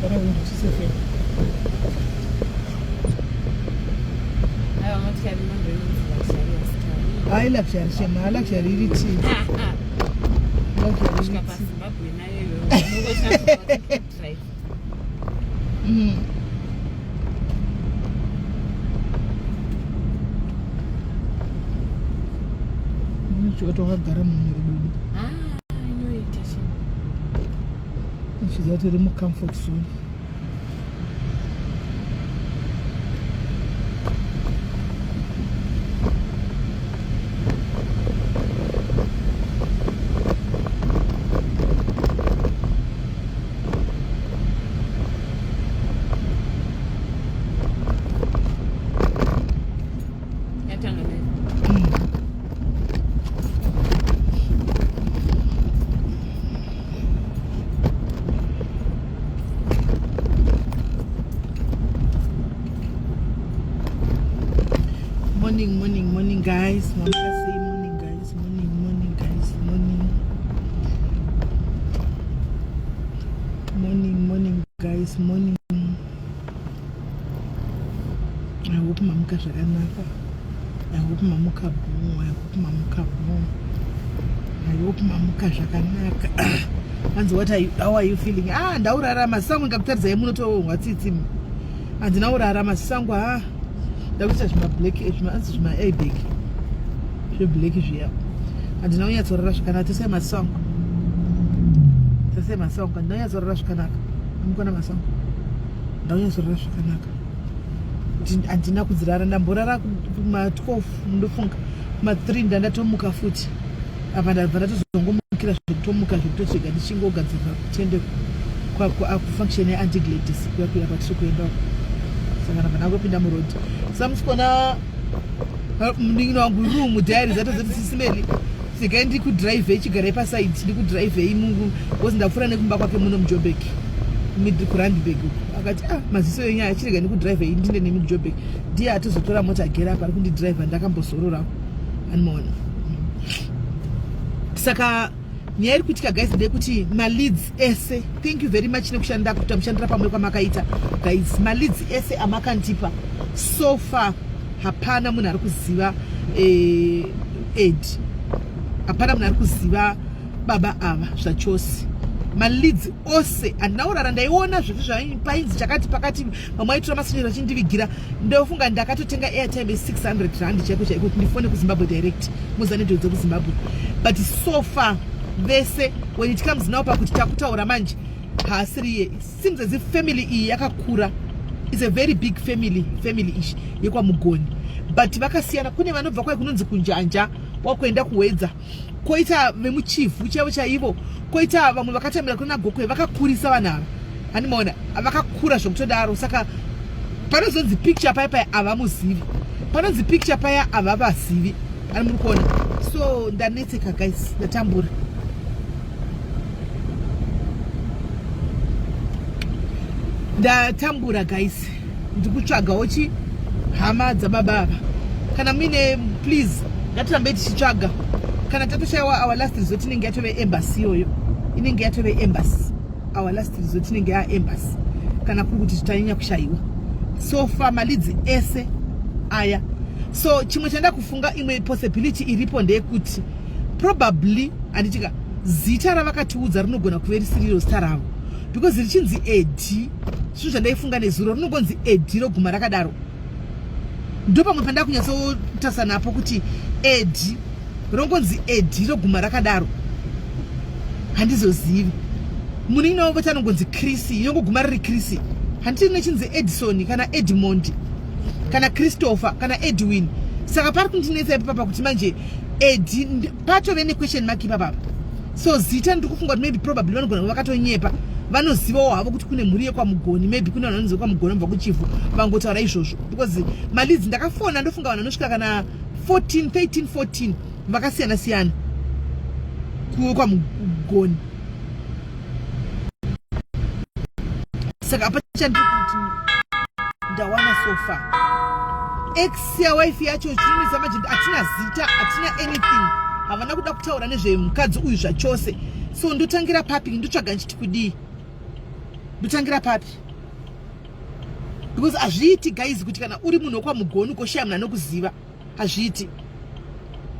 Vhara window tisefeni. Aiwa motikari inondoinzi luxurious car. Hayi luxury shema, luxury iri tii. Luxury iri Kusvika tii. paZimbabwe nayo iyoyo unongoshandisa drive. Unochikoti wakagara mumiridudu. Ah, inoita shema. Uchiziva kuti iri mucomfort zone. Yatanga nayo. Morning, morning, morning, guys. Mamuka sei? Morning, guys. Morning, morning, guys. Morning. Morning, morning, guys. Morning. I hope mamuka zvakanaka. I hope mamuka bho. I hope mamuka bho. I hope mamuka zvakanaka. Hanzi what are you, how are you feeling? Ah, ndaurara masango ngakutaridzai munotohwa tsitsi. Handina urara masango ah. Ndakuita zvima black zvima anzi zvima airbag. Zve black zviya. Handina kunyatsorara zvakanaka tesai masango. Tesai masango handina kunyatsorara zvakanaka. Amukona masango. Ndakunyatsorara zvakanaka. Handina kudzirara ndamborara kuma 12 ndofunga kuma 3 ndandatomuka futi. Apa ndabva ndatozongomukira zvekutomuka zvekutosvika ndichingogadzirira kutende kufunction yeanti Gladys kuya kuya kwatiri kuenda uko. Saka ndabva ndangopinda muroad. Samusikona munin'ina wangu room diary dzatozoti sisimeli sigai ndikudrive chigarai paside ndikudrivei mungu because ndapfuura nekumba kwake muno mujobek kurandburg uko akati ah maziso enyu aya chirega ndikudrivei ndinde nemi kujobek ndiye atozotora mota agere apa ari kundidriva ndakambozororawo animaona saka nyaya iri kuitika guys ndeyekuti maleads ese thank you very much nekushanda kuita mushandira pamwe kwamakaita guys maleads ese amakandipa so far hapana munhu ari kuziva eh, ed hapana munhu ari kuziva baba ava zvachose maleads ose handina kurara ndaiona zvese painzi chakati pakati vamwe aitora masinjeri vachindivigira ndofunga ndakatotenga airtime ye600 rand chaiko chaiko kuti ndifone kuzimbabwe direct muzanedho dzekuzimbabwe but so far vese when it comes now pakuti takutaura manje haasiriye seems as if family iyi yakakura is a very big family family ishi yekwamugoni but vakasiyana kune vanobva kwai kunonzi kunjanja wakuenda kuwedza koita vemuchivhu chaivo chaivo koita vamwe vakatamira kuna gokwe vakakurisa vanhu ava handimaona vakakura zvekutodaro saka panozonzi picture paya paya havamuzivi panonzi picture paya havavazivi ani muri kuona so ndanetseka guys ndatambura ndatambura guys ndikutsvagawo chi hama dzababa ava kana muine please ngatirambe tichitsvaga kana tatoshaiwa our last resort inenge yatove embassy iyoyo inenge yatove embassy our last resort inenge yaembassy kana kuri kuti tanyanya kushaiwa so far malidzi ese aya so chimwe chanda kufunga imwe possibility iripo ndeyekuti probably handitika zita ravakatiudza rinogona kuve risiriro zita ravo because richinzi edi zvinhu zvandaifunga nezuro rinongonzi edi roguma rakadaro ndopamwe pandava kunyatsotarisa napo kuti edi rongonzi edi roguma rakadaro handizozivi munin'ina wavo chanongonzi chrisi inongoguma riri chrisi handiti rinechinzi edison kana edmond kana christopher kana edwin saka pari kundinetsa ipapa kuti manje edi patove nequestion mark ipapapa so zita ndiri kufunga kuti maybe probably vanogona kuva vakatonyepa vanozivawo havo kuti kune mhuri yekwamugoni maybe kune vanhu vanonzi vekwamugoni vanobva kuchivhu vangotaura izvozvo because maleads ndakafona ndofunga vanhu vanosvika kana 14 13 14 vakasiyana siyana kwamugoni saka apa chandiri kuti ndawana so far ex yawife yacho chinonetsa manje hatina zita hatina anything havana kuda kutaura nezvemukadzi uyu zvachose so ndotangira papi ndotsvaga ndichiti kudii Ndotangira papi? Because hazviiti guys kuti kana uri munhu wekwaMugoni ukoshaya munhu anokuziva. Hazviiti.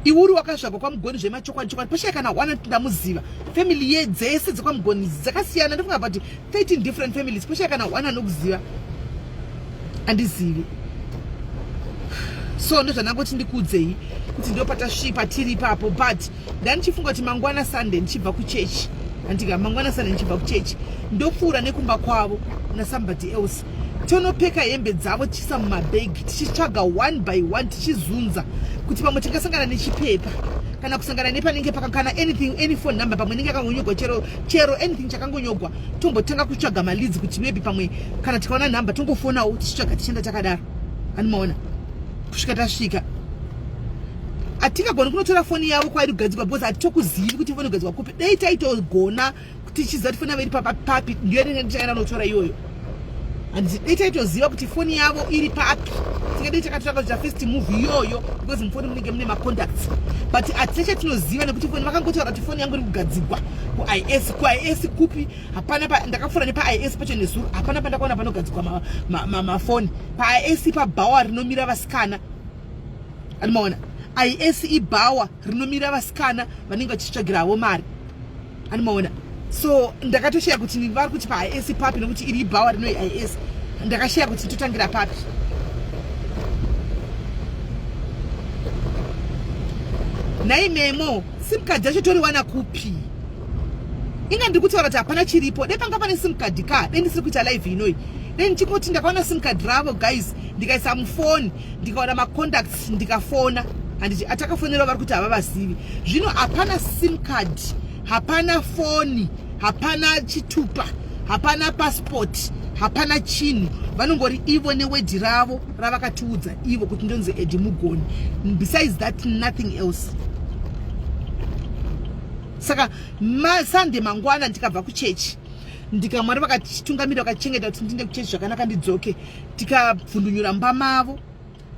Iwe uri wakazvagwa kwaMugoni zvemachokwadi chokwadi, pashaya kana one ndamuziva. Family ye dzese dzekwaMugoni dzakasiyana, ndofunga about 13 different families, pashaya kana one anokuziva. Andizivi. So ndozvandangoti ndikuudzei kuti ndo patasvipa tiri ipapo. But ndandichifunga kuti mangwana Sunday ndichibva kuchechi, andika mangwana Sunday ndichibva kuchechi ndopfuura nekumba kwavo na somebody else, tonopeka hembe dzavo tichiisa mumabhegi, tichitsvaga one by one, tichizunza kuti pamwe tingasangana nechipepa kana kusangana nepanenge paka kana anything, any phone number pamwe inenge yakangonyogwa, chero chero anything chakangonyogwa. Tombotanga kutsvaga maleads kuti maybe pamwe kana tikaona nhamba tongofonawo, tichitsvaga tichienda takadaro. Animaona kusvika tasvika. Hatingagoni kunotora foni yavo kwairi kugadzikwa because hatitokuzivi kuti foni kugadzikwa kupi. Dai taitogona tichiziva kuti foni yavo iri papi, ndiyo ndichaenda notora iyoyo. Handiti dai taitoziva kuti foni yavo iri papi, tingadai takatotsvaka kuita first move iyoyo, because mufoni munenge mune macontacts. But hatina chatinoziva nekuti foni vakangotaura kuti foni yangu iri kugadzigwa kuIS. KuIS kupi? Hapana. Ndakapfuura nepaIS pacho nezuro, hapana pandakaona panogadzikwa mafoni paIS. Pabhawa rinomira vasikana, animaona IS ibhawa rinomira vasikana vanenge vachitsvagiravo mari, animaona. So ndakatoshaya kuti vari kuti paIS papi, nekuti iri ibhawa rinoi IS. Ndakashaya kuti totangira papi. Nhai Memo, SIM card yacho toriwana kupi? Inga ndiri kutaura kuti hapana chiripo. Dai panga pane SIM card ka, dai ndisiri kuita live inoi. Dai ndichingoti ndakaona SIM card ravo guys, ndikaisa mufoni, ndikaona macontacts, ndikafona. Handiti atakafonera vari kuti havavazivi. Zvino hapana SIM card, hapana foni, hapana chitupa, hapana passport, hapana chinhu. Vanongori ivo neword ravo ravakatiudza ivo kuti ndonzi Edi Mugoni. Besides that, nothing else. Saka Sunday mangwana ndikabva kuchechi, ndika Mwari vakatitungamira, vakachengeta kuti ndinde kuchechi zvakanaka, ndidzoke, tikabvundunyura mumba mavo,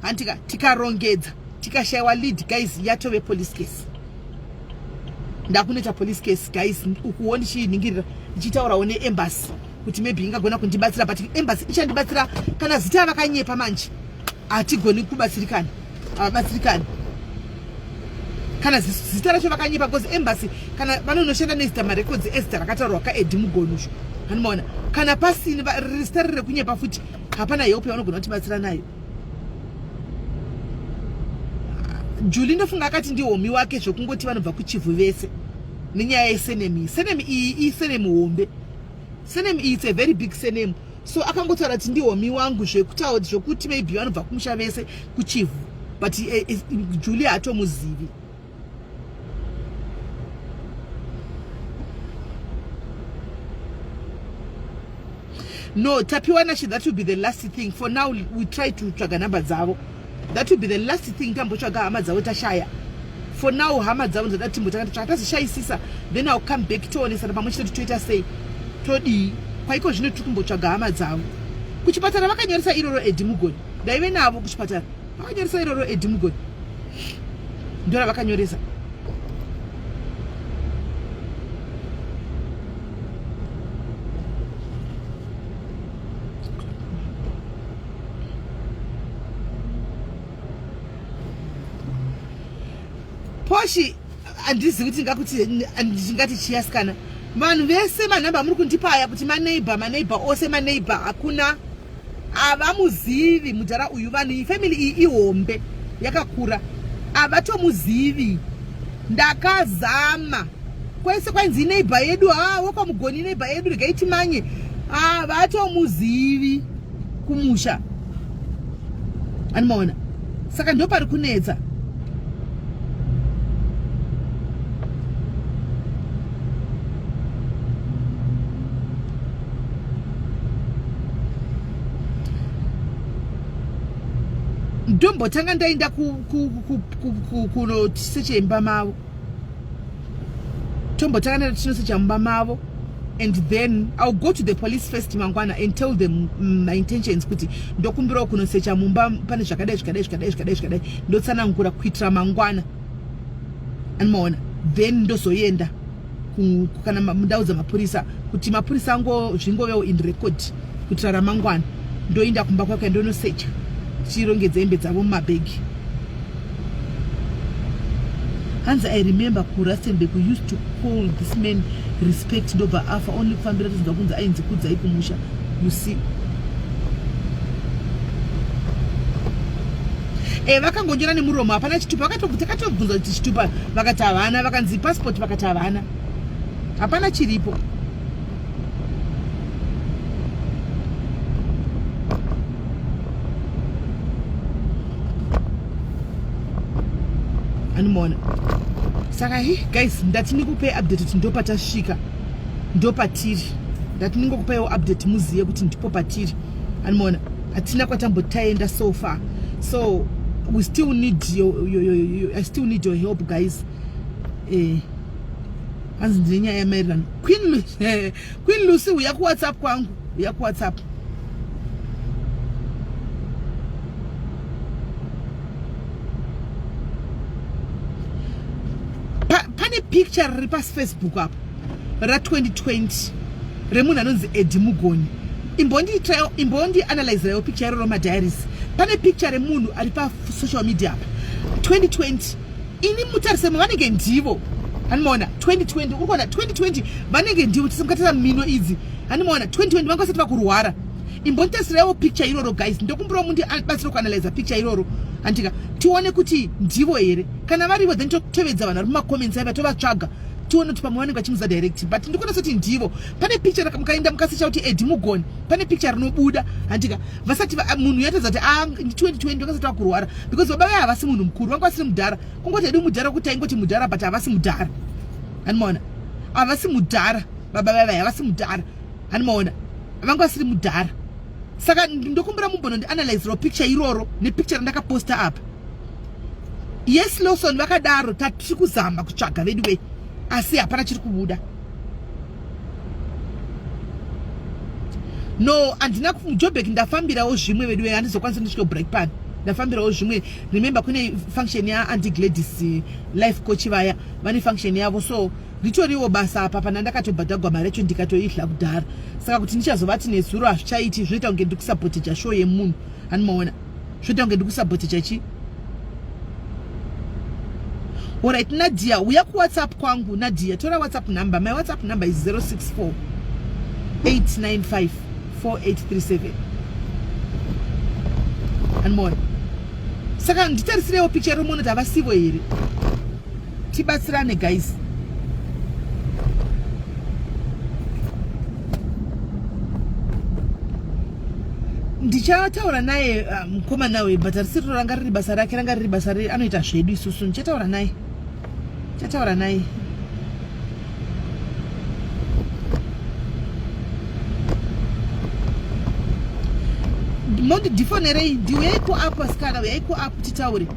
handika tikarongedza, tikashayiwa lead guys, yatove police case. Ndakunoita police case guys. Ukuwo ndichiningirira, ndichitaurawo neembassy kuti maybe ingagona kundibatsira. But embassy ichandibatsira kana zita vakanyepa manje? Hatigoni kubatsirikana, havabatsirikani kana zita racho vakanyepa, because embassy kana vanonoshanda nezita, marecords ezita rakataurwa kaEdi Mugonusho, anomaona. Kana pasini zita riri rekunyepa futi, hapana help yavanogona kutibatsira nayo. Juli ndofunga akati ndihomi wake, zvekungoti vanobva kuChivhu vese nenyaya yesurname iyi. Surname iyi isurname hombe. Surname iyi, it's a very big surname. So akangotaura kuti ndihomi wangu, zvekutaura zvokuti maybe vanobva kumusha vese kuChivhu, but Julia hatomuzivi. No, Tapiwa Nashe, that will be the last thing. For now we try to tsvaga nhamba dzavo. That will be the last thing. Tambotsvaga hama dzavo tashaya. For now hama dzavo ndoda timbotanga tatsvaga, tazishayisisa, then I'll come back, toonesana pamwe chete kuti toita sei, todii. Kwaiko zvino tiri kumbotsvaga hama dzavo. Kuchipatara vakanyoresa iroro Edi Mugoni. Ndaive navo kuchipatara, vakanyoresa iroro Edi Mugoni, ndora vakanyoresa. Poshi, handizivi kuti ngakuti ndingati chiyasikana. Vanhu vese manhamba muri kundipa aya kuti maneighbor, maneighbor ose, maneighbor hakuna, havamuzivi mudhara uyu. Vanhu iyi, family iyi ihombe, yakakura, havatomuzivi. Ndakazama kwese kwainzi neighbor yedu, ha, wekwaMugoni, neighbor yedu, regai timanye, havatomuzivi kumusha, animaona. Saka ndo pari kunetsa. Ndombotanga ndaenda kunosecha imba mavo, tombotanga ndaenda tinosecha mumba mavo, and then I'll go to the police first mangwana and tell them my intentions kuti ndokumbirawo kunosecha mumba, pane zvakadai, zvakadai, zvakadai, zvakadai, zvakadai. Ndotsanangura kuitira mangwana, animaona. Then ndozoenda. kana mundau dzamapurisa kuti mapurisa ango zvingovewo in record kuitira ramangwana ndoinda kumba kwake ndonosecha tichirongedza hembe dzavo mumabhegi. Hanzi I remember kuRustenburg we used to call this man Respect ndobva afa only kufambira tozonzwa kunzi ainzi Kudzai kumusha you see. E, vakangonyora nemuromo hapana chitupa. Takatobvunza kuti chitupa vakati havana, vakanzi passport vakati havana, hapana chiripo. Anomuona saka hi guys, ndati ndikupe update kuti ndopatasvika, ndopatiri. Ndati ndingokupaiwo update muzive kuti ndipo patiri. Anomuona, hatina kwatambotaenda so far, so we still need your, I still need your help, guys. Hanzi ndine nyaya yamaererano Queen Lucy, uya kuWhatsApp kwangu, uya kuWhatsApp. Pane picture riri paFacebook apo ra2020 remunhu anonzi Edi Mugoni. Imbondi analyzerawo picture iroro, madiaries. Pane picture remunhu ari pasocial media apa 2020. Ini mutarisemo vanenge ndivo, handimaona 2020. Uri kuona 2020 vanenge ndivo, tisimukatisa mhino idzi, handimaona 2020 vanga vasati vakurwara. Imbonditarisirewo picture iroro, guys. Ndokumbirawo mundibatsire kuanalyza picture iroro, handika tione kuti ndivo here. Kana varivo, then totevedza vanhu vari mumacomments aiva, tovatsvaga, tione kuti pamwe vanenge vachimuza direct, but ndikuona sekuti ndivo. Pane picture, mukaenda mukasecha kuti Edi Mugoni, pane picture rinobuda, handika vasati munhu yatadza kuti 2020 vakasati vakurwara, because baba vaya havasi munhu mukuru, vanga vasiri mudhara. Kungoti edu mudhara kuti taingoti mudhara, but havasi mudhara, handimaona havasi mudhara. Baba vaya havasi mudhara, handimaona vanga vasiri mudhara. Saka ndokumbira mumbonondianalyzerawo picture iroro nepicture randakaposta apa. Yes, Lawson, vakadaro. Tatiri kuzama kutsvaga vedu wei, asi hapana chiri kubuda. No, handina Jobek, ndafambirawo zvimwe vedu wei, handizokwanisa ndisvike break pano. Ndafambirawo zvimwe. Remember kune function yaAunty Gladys, life coach vaya, vane function yavo, so ritoriwo basa apa pana ndakatobhadhagwa mari yacho ndikatoidla kudhara. Saka kuti ndichazovati nezuro hazvichaiti, zvinoita kunge ndikusapoteja show yemunhu, handimaona zvinoita kunge ndikusapoteja chi. Alright, Nadia, uya kuWhatsApp kwangu. Nadia, tora WhatsApp number. My WhatsApp number is 064 895 4837 and saka nditarisirewo picture romuona kuti havasivo here, tibatsirane, guys. Ndichataura naye mukomana uyu, but harisiriro ranga riri basa rake, ranga riri basa anoita zvedu isusu. Ndichataura naye, ndichataura naye. Mondidifonerei, ndiuyai kuapp, asikana, uyai kuapp titaure.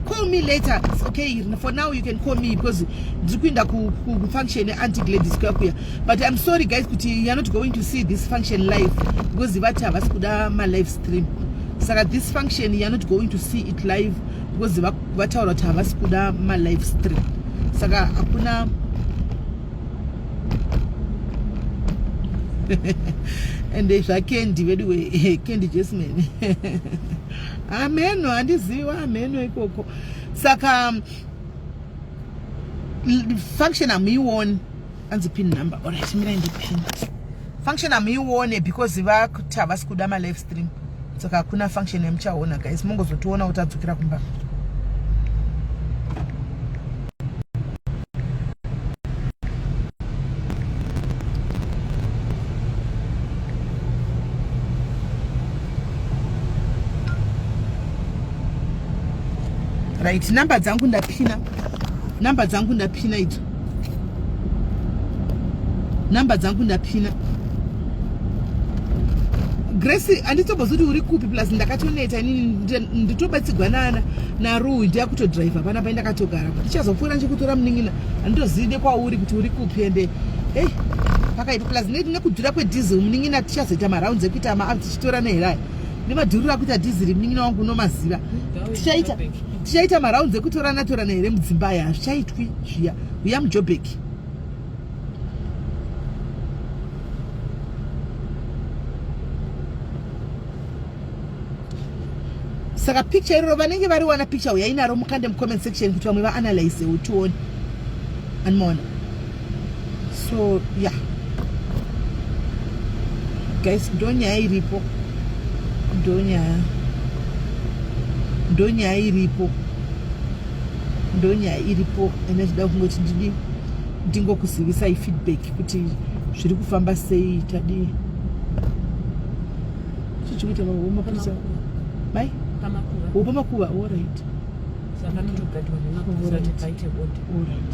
Call me later. It's okay for now, you can call me because ndiri kuenda kufunction yeAunty Gladys kuya kuya. But I'm sorry, guys, kuti you're not going to see this function live because vati havasi kuda malive stream. Saka this function you're not going to see it live because vataura kuti havasi kuda malive stream, saka hakuna. Ende zvaKendi vedu, Kendi Jesman, ameno handizivi, ameno ikoko. Saka function hamuioni. Anzi pin number. Alright, mirai ndipin function. Hamuione because vakuti havasi kuda malive stream, saka hakuna function yamuchaona, guys. Mungozotiona kuti adzokera kumba. Right, namba dzangu ndapina, namba dzangu ndapina idzo, namba dzangu ndapina. Grace, handitombozoti kuti uri kupi, plus ndakatoneta inini, nditobatsigwa naRuhi, ndiyakutodhiraivha pana pai ndakatogara. Ndichazopfuura ndichikutora munin'ina, handitozivi nekwauri kuti uri kupi. Ende ei, pakaipa, plus nekudhura kwedhizil, munin'ina, tichazoita marounds ekuita ma tichitora neheraya nemadhuriro akuita dhiziri. Munin'ina wangu unomaziva, tichaita marounds ekutorana torana here mudzimba aya? Hazvichaitwi zviya. Huya muJobek. Saka picture iroro vanenge variwana picture huyai naro mukande mucomment section kuti vamwe vaanalyze utione. Anmaona. So yeah. Guys, ndonyaya iripo. Ndonyaya. Ndonyaya iripo. Ndonyaya iripo ende ndida kungoti ndidi ndingokuzivisai feedback kuti zviri kufamba sei tadii. Chichikuita mapurisa. Mai? Pamakuva. Oh, pamakuva. All right. Saka nemapurisa kuti paite order. All right.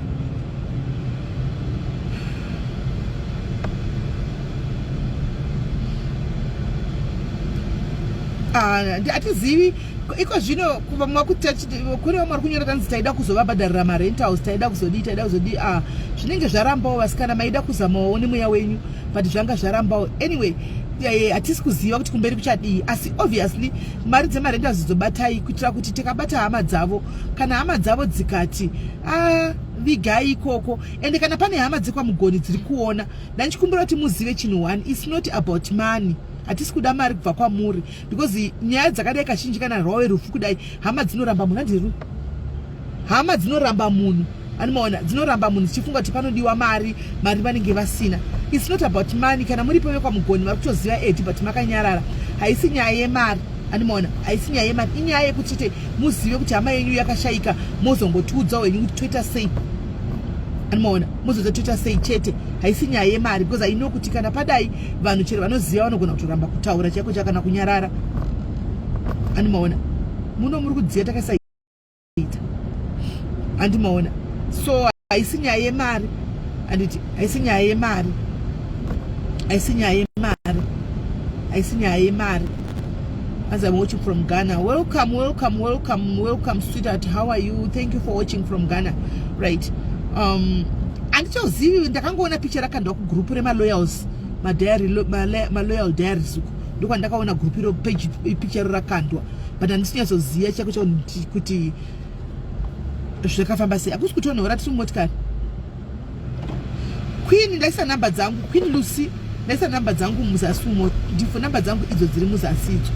Ah, hatizivi iko zvino kune vamwe vari kunyora tanzi taida kuzovabhadharira marentals, taida kuzodii, taida kuzodii. Ah, zvinenge zvarambawo vasikana, maida kuzamawo nemweya wenyu but zvanga zvarambawo. Anyway, hatisi kuziva kuti kumberi kuchadii, asi obviously mari dzemarentals dzobatai kuitira kuti tikabata hama dzavo, kana hama dzavo dzikati ah, vigai ikoko. Ende kana pane hama dzekwaMugoni dziri kuona, ndandichikumbira kuti muzive chinhu one, it's not about money. Hatisi kuda mari kubva kwamuri because nyaya dzakadai kazhinji kana rwave rufu kudai, hama dzinoramba munhu. Handiru hama dzinoramba munhu, animaona, dzinoramba munhu dzichifunga kuti panodiwa mari, mari vanenge vasina. It's not about money. Kana muripo vekwaMugoni vari kutoziva edi, but makanyarara. Haisi nyaya yemari, animaona, haisi nyaya yemari. Inyaya yekuti chete muzive kuti hama yenyu yakashayika, mozongotiudzawo henyu kuti toita sei, animaona, mozoza toita sei chete. Haisi nyaya yemari because I know kuti kana padai vanhu chero vanoziva vanogona kutoramba kutaura chaiko chakana kunyarara, animaona. Muno muri kudziya takasaita, andimaona. So haisi nyaya yemari, anditi haisi nyaya yemari, haisi nyaya yemari, haisi nyaya yemari. As I'm watching from Ghana, welcome, welcome, welcome, welcome, sweetheart. How are you? Thank you for watching from Ghana. Right. Andichozivi, ndakangoona picture rakandwa kugroup remaloyals, madiary, maloyal diaries uko ndokwandakaona group iro, page picture iro rakandwa, but handisi kunyatsoziva chako chako kuti zvakafamba sei. Hakusi kutonhora, tiri mumotikari. Queen, ndaisa namba dzangu. Queen Lucy, ndaisa namba dzangu muzasi umo. Ndifo namba dzangu idzo dziri muzasi idzo.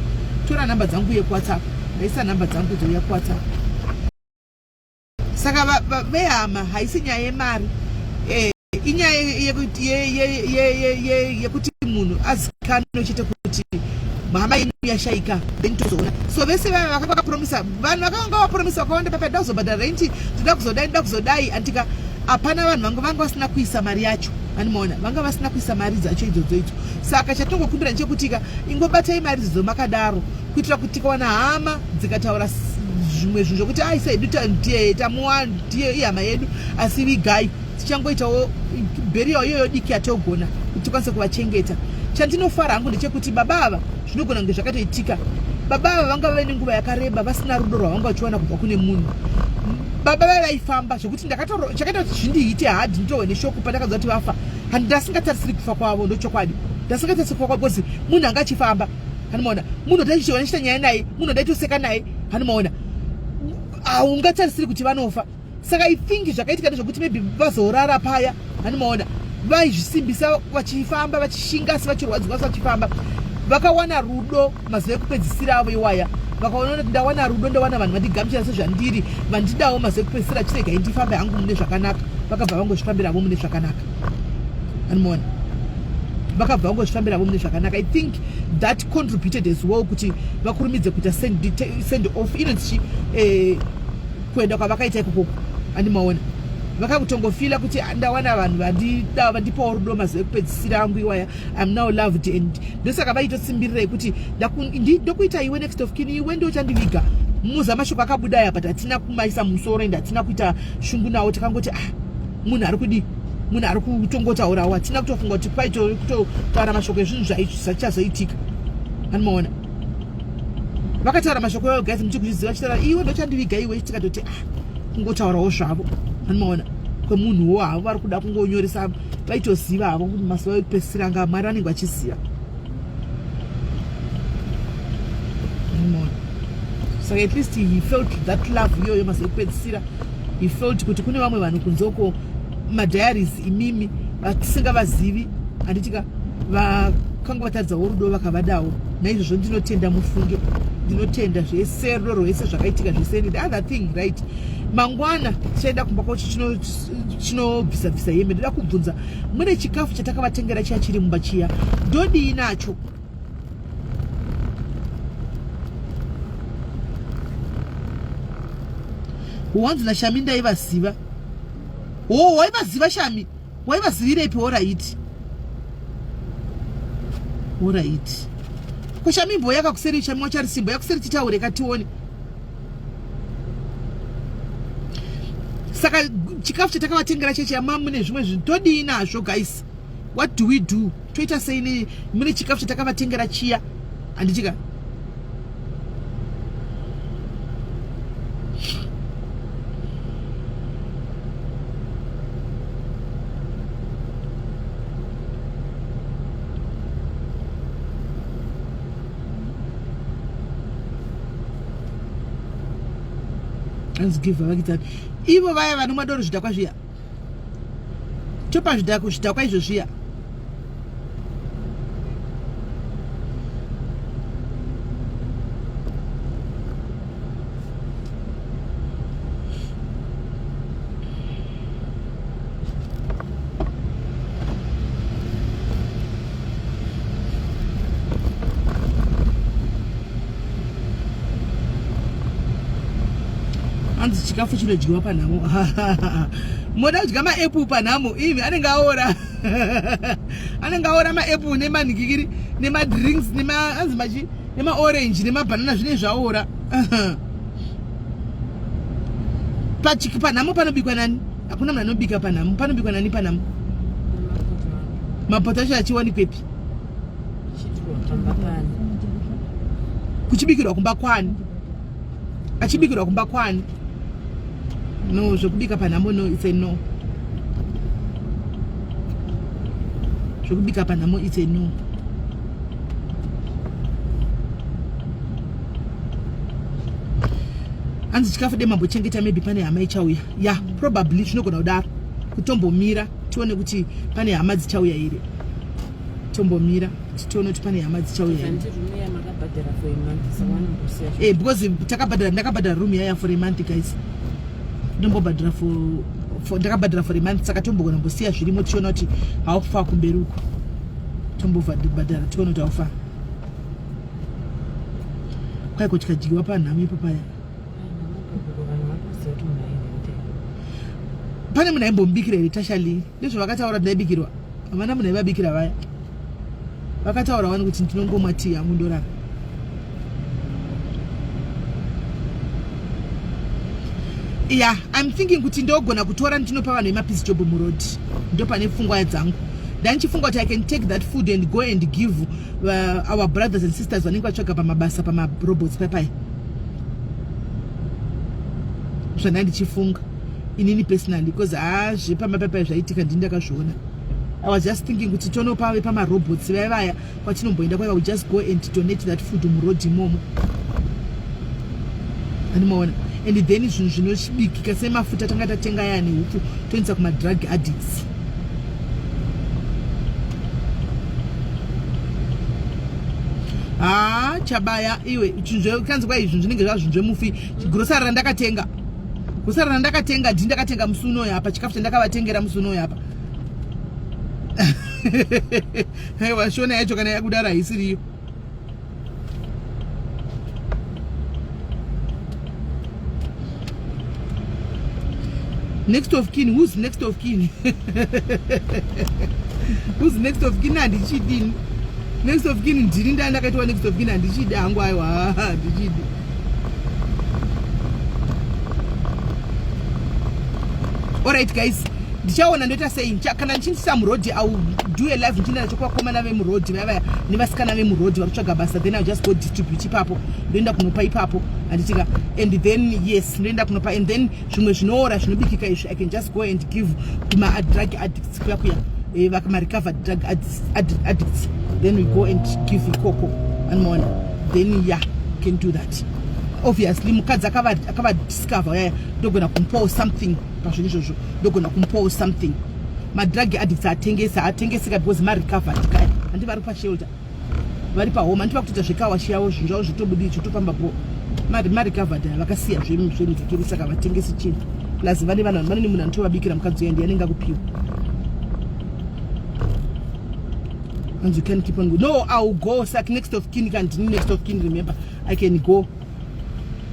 Tora namba dzangu yekuWhatsApp, ndaisa namba dzangu idzo yekuWhatsApp. Saka vehama, haisi nyaya yemari, inyaya yekuti munhu azikanwe chete kuti hama yenyu yashaika, then tozoona. So vese vaya vakanga vakapromisa, vanhu vakanga vapromisa vakawanda papa, toda kuzobhadhara renti, toda kuzodai, toda kuzodai, andika hapana. Vanhu vanga vasina kuisa mari yacho, animaona, vanga vasina kuisa mari dzacho idzodzo idzo. Saka chatinongokumbira ndechekutika ingobatai mari idzodzo makadaro, kuitira kuti tikawana hama dzikataura zvimwe zvinhu zvokuti aisa hedu ndiye tamuwa, ndiye ihama yedu, asi vigai, tichangoitawo burial iyoyo diki yatogona kuti tikwanise kuvachengeta. Chandinofara hangu ndechekuti baba ava, zvinogona kunge zvakatoitika, baba ava vanga vave nenguva yakareba vasina rudo rwavanga vachiwana kubva kune munhu. Baba vai vaifamba zvekuti chakaita kuti zvindiite hard, nditohwe neshoko pandakaziva kuti vafa. Handasingatarisiri kufa kwavo, ndochokwadi, ndasingatarisiri kufa kwavo because munhu anga achifamba, hanimaona, munhu ndaichiona chita nyaya naye, munhu ndaitoseka naye, hanimaona, haungatarisiri kuti vanofa. Saka I think zvakaitika ndezvekuti maybe vazorara paya, hanimaona, vaizvisimbisa vachifamba vachishinga, asi vachirwadziwa, asi vachifamba, vakawana rudo mazuva ekupedzisira avo iwaya. Vakaona kuti ndawana rudo, ndawana vanhu vandigamuchira sezvandiri, vandidawo mazuva ekupedzisira, chiregai ndifambe hangu mune zvakanaka. Vakabva vangozvifambiravo mune zvakanaka, hanimaona, vakabva vangozvifambiravo mune zvakanaka. I think that contributed as well kuti vakurumidze kuita send off inonzi chi kuenda kwavakaita ikokoko, andimaona. Vakakutongofila kuti ndawana vanhu vandida, vandipawo rudo mazuva ekupedzisira angu iwaya. I'm now loved, and ndosaka vaitotsimbirirai kuti ndokuita iwe next of kin, iwe ndochandiviga. Muza mashoko akabuda aya, but hatina kumaisa musoro ende hatina kuita shungu nawo. Takangoti ah, munhu ari kudii, munhu ari kutongotaurawo. Hatina kutofunga kuti paitotaura mashoko ezvinhu zvachichazoitika, animaona. Vakataura mashoko iwayo, guys, muchi kuzviziva, chitaura iwe ndochandiviga iwe, tikatoti ah, kungotaurawo zvavo, animaona, kwemunhuwo havo vari kuda kungonyoresa. Vaitoziva havo kuti mazuva ekupedzisira anga Mwari vanenge vachiziva. Saka at least he felt that love iyoyo mazuva ekupedzisira. He felt kuti kune vamwe vanhu kunze uko. madiaries imimi vatisingavazivi handitika vakanga vataridzawo rudo vakavadawo naizvozvo ndinotenda mufunge ndinotenda zvese rudo rwese zvakaitika zvese and the other thing right mangwana tichaenda kumba kwacho chinobvisa bvisa hembe ndoda kubvunza mune chikafu chatakavatengera chiya chiri mumba chiya ndodii nacho Wanzi naShami ndaivaziva. Oh, waivaziva Shami? Waivazivirepi oraiti? Oraiti. Ko Shami mbo yakakuseri Shami wachari simbo yakuseri titaure katione. Saka chikafu chatakavatengera cheche yamamu nezvimwe zvinhu todii nazvo guys? What do we do? Toita sei mune chikafu chatakavatengera chiya? Handitika. Hanzi give vavakidzani ivo vaya vanomwa doro zvidhakwa zviya topa zvidhakwa izvo zviya hanzi chikafu chinodyiwa panhamo moda kudya maapple panhamo imi anenge aora anenge aora maapple nemanhikikiri nemadrinks nemaanzi machi nemaorange nemabhanana zvinenge zvaora panhamo panobikwa nani hakuna munhu anobika panhamo panobikwa nani panhamo mapoto acho achiwanikwepi kuchibikirwa kumba kwani achibikirwa kumba kwani no zvekubika panhamo no it's a no zvekubika panhamo it's a no hanzi chikafu de mambochengeta maybe pane hama ichauya ya yeah, probably zvinogona kudaro kutombomira tione kuti pane hama dzichauya here tombomira tione kuti pane hama dzichauya here eh, because takabhadhara ndakabhadhara room yaya for a month guys ndombobhadhara for ndakabhadhara for a month saka tombogona mbosiya zvirimo tichiona kuti how far kumberi uko tombobhadhara tione kuti how far kwai ko tikadyiwa panhamo ipo paya pane munhu aimbomubikira here tashali ndezvavakataura ndaibikirwa havana munhu aivabikira vaya vakataura wani kuti ndinongomwa tii yangu ndorara ya im thinking kuti ndogona kutora ndinopa vanhu vemapeace job muroad ndopane pfungwa dzangu ndandichifunga kuti i can take that food and go and give our brothers and sisters vanenge vatsvaga pamabasa pamarobots papai zvandandichifunga inini personally because haa zvepamapapai zvaitika ndini ndakazviona i was just thinking kuti tonopa vepamarobots vaya vaya kwatinomboenda kwaiva we just go and donate that food muroad imomo animaona and then zvinhu zvinobikika semafuta tanga tatenga aya neupfu toendesa kumadrug addicts haa chabaya iwe kanzi kwai zvinhu zvinenge zvazvinhu zvemufi grosari randakatenga grosari randakatenga ndini ndakatenga musi unoyo apa chikafu chandakavatengera musi unoyo apa aiwa shona yacho kana yakudaro haisiriyo next of kin who's next of kin who's next of kin handichidini next of kin ndini ndaa ndakaitwa next of kin handichidi hangu aiwa handichidi alright guys ndichaona ndoita sei kana ndichindiisa muroad iwill do a live ndichienda nacho kuvakomana vemuroad vaya vaya nevasikana vemuroad vari kutsvaga basa then ill just go distribute ipapo ndoenda kunopa ipapo handitika and then yes ndoenda kunopa and then zvimwe zvinoora zvinobikika izvi i can just go and give kumadrug addicts kuya kuya eh, vakamarecovered drug addicts then we go and give ikoko anomaona then yeah can do that obviously mukadzi akavadiscover yaya ndogona kumupawo something. Pazvinhu izvozvo ndogona kumupawo something. Madrug addicts atengesi haatengesika because marecovered kare, handi vari pashelter, vari pahome, handi vakutoita zvekawashi yavo, zvinhu zvavo zvitobudii, zvitofamba bo. Marecovered aya vakasiya zvenhikiri, saka vatengesi chinhu. Plus vane vanhu vane munhu anotovabikira, mukadzi uya ndiye anenge akupiwa. And you can keep on go. No, I will go. Saka next of kin, kandini next of kin, remember, I can go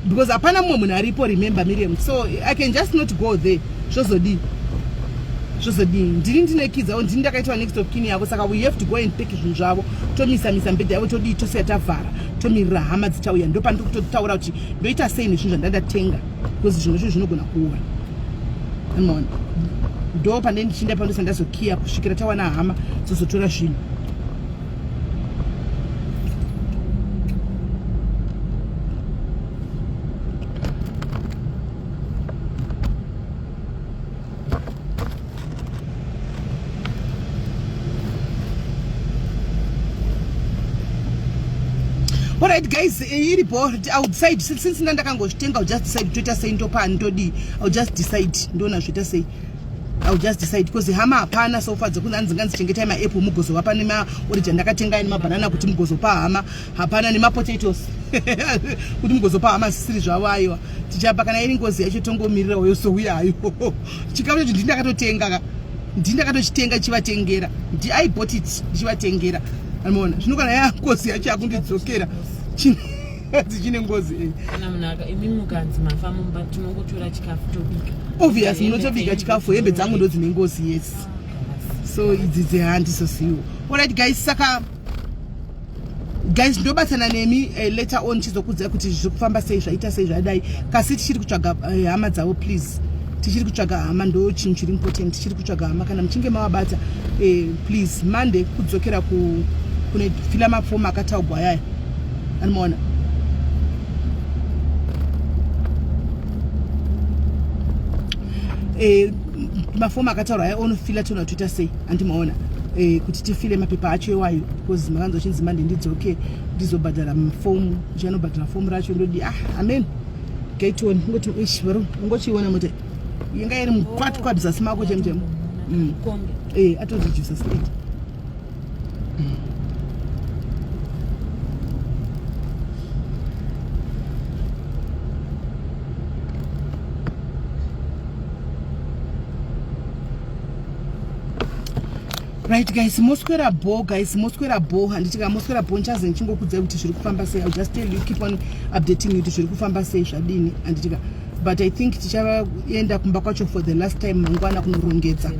because hapana mumwe munhu aripo, remember, Miriam. So I can just not go there. Zvozodii? Zvozodii? Ndini ndine kids avo, ndini ndakaitwa next of kin yavo, saka we have to go and pick zvinhu zvavo, tomisa misa mbedha yavo, todii, tosiya tavhara, tomirira hama dzichauya. Ndo pandiri kutotaura kuti ndoita sei nezvinhu zvandandatenga, because zvinhu zvacho zvinogona kuora. Anoona ndo pane ndichinda pandosa ndazokiya kusvikira tawana hama dzozotora zvinhu. Alright guys, iripo. I will decide since ndandakangozvitenga. I'll just decide toita sei, ndopani, ndodii. I'll just decide, ndoona zvoita sei. I'll just decide because hama hapana so far dzekunzi anzi nganzichengetai maapple mugozovapa, nemaorange ndakatengai, nemabhanana kuti mugozopa hama hapana, nemapotatoes kuti mugozopa hama zisiri zvavo. Aiwa, tichapa kana iri ngozi yacho, tongomirirawo yosouya hayo. Chikafu chacho ndini ndakatotenga ka, ndini ndakatochitenga chivatengera. I bought it ndichivatengera, anoona zvino kana yangozi yacho yakundidzokera chine ngozi. Kana munhu imi mukanzi mafa mumba, tinongotora chikafu tobika. Obvious, munotobika chikafu. Hembe dzangu ndo dzine ngozi, yes. So idzi dzehandisosiwo. Alright guys, saka guys, ndobatsana nemi later on chizokudzai kuti zviri kufamba sei, zvaita sei, zvadai. Kasi tichiri kutsvaga hama dzavo, please, tichiri kutsvaga hama, ndo chinhu chiri important. Tichiri kutsvaga hama. Kana muchinge mavabata, please, Monday kudzokera kune fila mafomu akataugwa ayaya, anomaona. Mafomu akataurwa aya onofila, toona toita sei, andimaona, kuti tifile mapepa acho iwayo, because makanzwa chinzi Monday ndidzoke ndizobhadhara fomu, ndichanobhadhara fomu racho, ndodi. Ah, amen. Gaitoni ngoti ish varo ungochiona mota inga iri mukwatwa zasi mako chemu chemu. Atoredusa speed. Right guys, moswera bo guys, moswera bo. Handiti ka moswera bo? Ndichaze ndichingokudzai kuti zviri kufamba sei. I'll just tell you, keep on updating you kuti zviri kufamba sei, zvadini, handiti ka? But I think tichaenda kumba kwacho for the last time mangwana kunorongedza,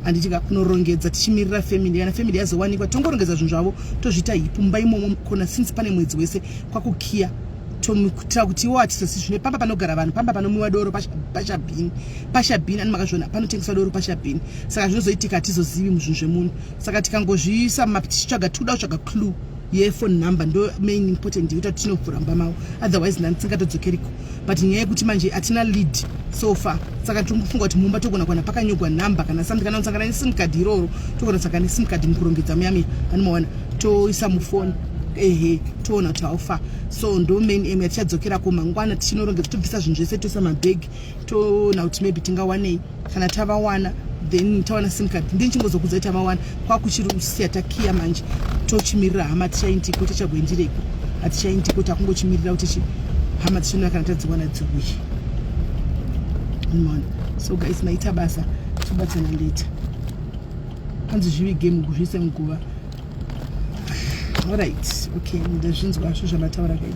handiti ka? Kunorongedza tichimirira family. Kana family yazowanikwa, tongorongedza zvinhu zvavo, tozviita heap mumba imomo kona, since pane mwedzi wese kwakukiya, tokuitira kuti iwo hatizosi zvine pamba panogara vanhu, pamba panomwiwa doro, pashabhini, pashabhini ani makazviona panotengeswa doro pashabhini. Saka zvinozoitika hatizozivi muzvinhu zvemunhu. Saka tikangozviisa tichitsvaga, tikuda kutsvaga clue yephone number, ndo main important yekuti tinovhura mumba mavo. Otherwise nani tisingatodzokeriko, but nyaya yekuti manje hatina lead so far. Saka tingofunga kuti mumba togona kuwana pakanyogwa number kana something, kana kusangana nesim card iroro, togona kusangana nesim card mukurongedza muyamiya, anomaona, toisa mufoni, ehe, toona kuti how far. So ndo main aim yatichadzokerako mangwana, tichinorongedza, tobvisa zvinhu zvese, toisa mabhegi, toona kuti maybe tingawanei. Kana tavawana, then tawana sim card, ndichingozokudzai tavawana. Kwakuchiri takiya manje, tochimirira hama. Tichaindiko, tichagoendireko, hatichaindiko, takungochimirira kuti hama dzichinoya. Kana tadziwana, dziuye. Unoona? So guys, maita basa, tobatsana later. Hanzi zvivige muguzvise muguva. Alright, okay, ndazvinzwa zvo zvamataura guys.